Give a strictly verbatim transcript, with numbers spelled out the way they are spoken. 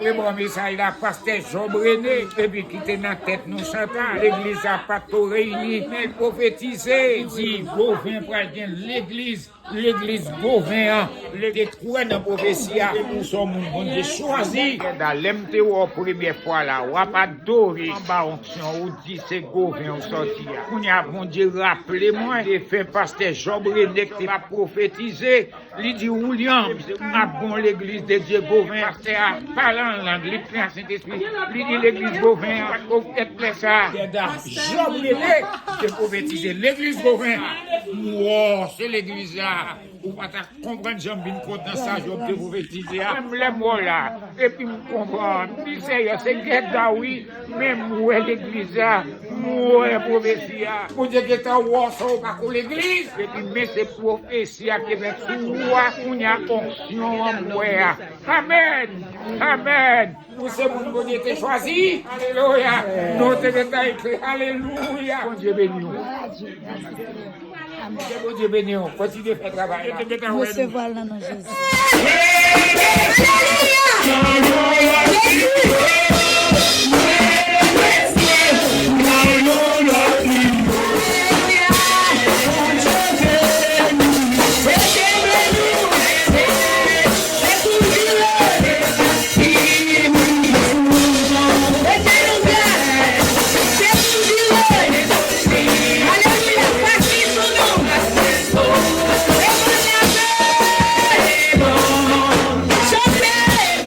Te ba w mesaj la, pastè Job René, epi ki te nan tèt nou chanta, legliz la pa t ko reyini, men l pwofetize, di, Goven pral gen legliz, legliz Goven an, li te kwè nan pwofesi a, se pou sa w moun Bondye chwazi. Kèda, lè m te wè w premyè fwa la, w ap adore anba onksyon, ou di se Goven ou sòti a. Kounye a, Bondye raple mwen, defen pastè Job René ki te ap pwofetize, li di, William, ap gon legliz de Dye Goven, pastè a pale an lang, li plen ak Sentespri, li di legliz Goven an, ou tèt lè sa. Kèda, Job René te pwofetize legliz Goven. Wow, se legliz la. Ou pa ta konprann jan m vin kontan sa Job te pwofetize a. Menm lè m wè w la, epi m konprann. M di, Seyè, se Kèda wi, men m wè legliz la, m wè pwofesi a. Bondye gentan wè w san w pa ko legliz. Epi men se pwofesi a ki te fèt sou ou a, kounye a onksyon an m wè a. Amèn! Amèn! Ou se moun Bondye te chwazi. Alelouya. Non te gentan ekri. Alelouya. Bondye beni w. Ke Bondye beni w. Kontinye fè travay la. Resevwa l nan non Jezi.